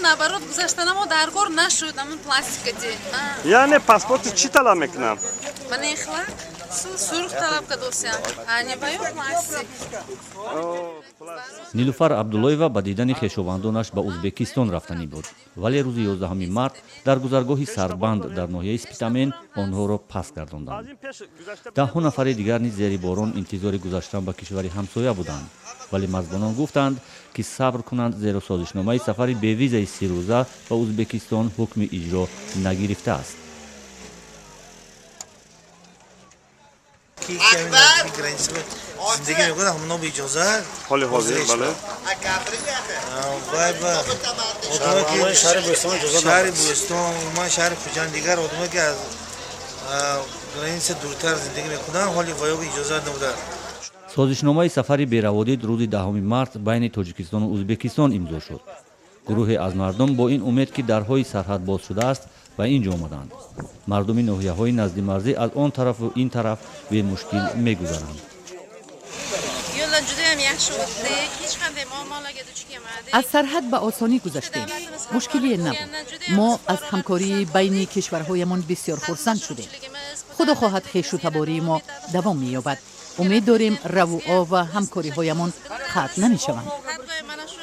Наоборот, гузаштанамо дар кор нашуд, ҳамун пластикати. Яъне паспорти чӣ талаб мекунанд? Мана ин хилак сурх талаб кадосиям, ани баю пластик. Нилуфар Абдуллоева ба дидани хешовандонаш ба Узбекистон рафтанӣ буд, вале рӯзи 11 март дар гузаргоҳи Сарбанд дар ноҳияи Спитамен онҳоро пас гардонданд. Даҳҳо нафари дигар низ зери борон интизори гузаштан ба кишвари ҳамсоя буданд, вале марзбонон гуфтанд, ки сабр кунанд, зеро созишномаи сафари бевизаи 30 рӯза ба Узбекистон ҳукми иҷро нагирифтааст. Зиндагӣ мекунад, ҳамоно бо иҷоза. Ҳоли ҳозир, бале. Вай ба одаме ки шаҳри Бӯстон иҷоза шаҳри Бӯстон, умуман шаҳри Хуҷанд, дигар одаме ки аз граница дуртар зиндагӣ мекунанд, ҳоли ваё иҷоза набуда. Созишномаи сафари бераводид рӯзи 10 март байни Тоҷикистону Узбекистон имзо шуд. Гурӯҳе аз мардум бо ин умед, ки дарҳои сарҳад боз шудааст, ба ин ҷо омаданд. Мардуми ноҳияҳои наздимарзӣ аз он тарафу ин тараф бемушкил мегузаранд. Yo'ldan judayam yaxshi o'tdik, hech qanday muammolarga duch kelmadik. Аз сарҳад ба осонӣ гузаштем, мушкилие набуд. Мо аз ҳамкории байни кишварҳоямон бисёр хурсанд шудем. Худо хоҳад, хешу табории мо давом меёбад. Умед дорем, раву о ва ҳамкориҳоямон қатъ намешаванд. Har doim mana shu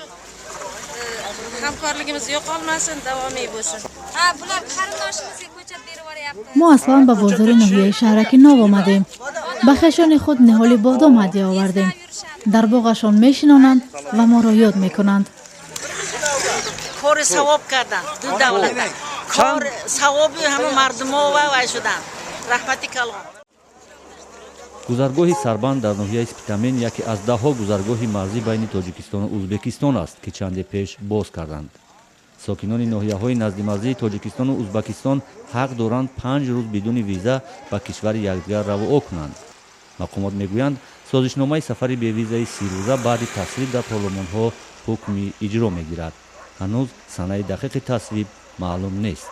hamkorligimiz yo'qolmasin, davomiy bo'lsin. Ha, bular qarindoshimizga ko'chat berib yuboryapti. Мо аслан ба бозори ноҳияи Шаҳраки Нов омадем. Ба хешони худ ниҳоли бодом ҳадя овардем. Дар боғашон мешинонанд ва моро ёд мекунанд. Кори савоб кардан ду давлата, кор савоби ҳама мардумо ва вай шудан, раҳмати калон. Гузаргоҳи Сарбанд дар ноҳияи Спитамен яке аз даҳҳо гузаргоҳи марзӣ байни Тоҷикистону Узбекистон аст, ки чанде пеш боз карданд. Сокинони ноҳияҳои наздимарзии Тоҷикистону Узбакистон ҳақ доранд 5 рӯз бидуни виза ба кишвари якдигар равуо кунанд. Мақомот мегӯянд, созишномаи сафари бевизаи 30 рӯза баъди тасвиб дар парлумонҳо ҳукми иҷро мегирад. Ҳанӯз санаи дақиқи тасвиб маълум нест.